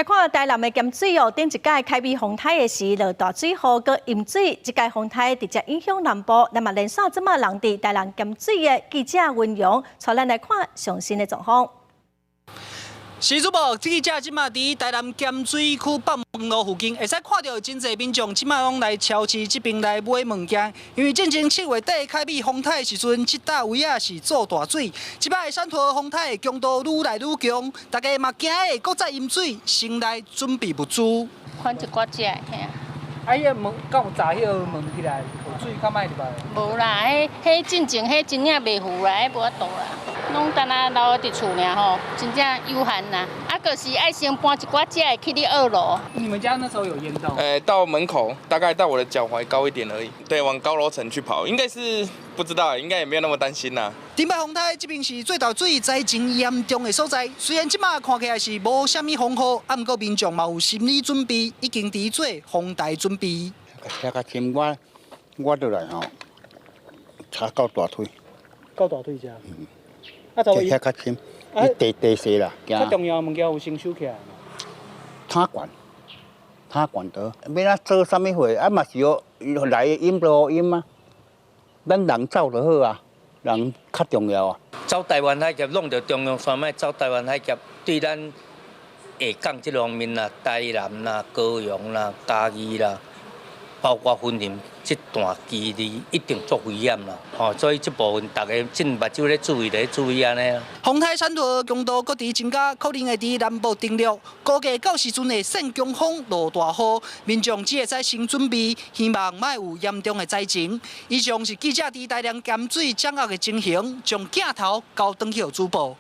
來看台南的鹹水哦，頂一擺凱美風颱的時落大水雨，閣淹水，這擺風颱直接影響南部。那麼連線這馬人佇台南鹹水的記者溫陽，帶咱來看上新的狀況。是主播，記者這馬佇台南鹹水區北門路附近，會使看著真濟民眾這馬攏來超市這邊來買物件。因為進前7月底凱美風颱的時陣，這搭位仔是做大水，這擺山陀風颱的強度愈來愈強，大家嘛驚會閣再淹水，先來準備物資。款一寡隻，嘿啊。啊，彼个門敢有閘彼个門起來，水較莫入來？無啦，彼彼進前彼真正袂赴啦，彼無法度啦，攏干焦留佇厝爾吼，真正有限啦。啊，就是愛先搬一寡食的去你二樓。你們家那時候有淹到？欸，到門口，大概到我的腳踝高一點而已。對，往高樓層去跑，應該是不知道，應該也沒有那麼擔心啦。頂擺風颱這邊是做大水災情嚴重的所在，雖然這馬看起來是無啥物風雨，啊，毋過民眾嘛有心理準備，已經佇做防台準備。遐較深，我我落來吼，插到大腿。到大腿遮。嗯。啊，就遐較深，伊地地勢啦。較重要的物件有先收起來。塔管，塔管得，欲按怎做啥物貨？啊嘛是哦，來淹就淹啊，咱人走就好啊，人較重要啊。走台灣海峽，攏著中央山脈走台灣海峽，對咱下港這方面啦，台南啦、高雄啦、嘉義啦，包括雲林這段距離一定足危險啦，吼，所以這部分逐家進目睭咧注意咧注意按呢。風颱山陀強度閣佇增加，可能會佇南部登陸，估計到時陣會扇強風落大雨，民眾只會使先準備，希望莫有嚴重的災情。以上是記者佇台南鹹水掌握的情形，將鏡頭交轉去予主播。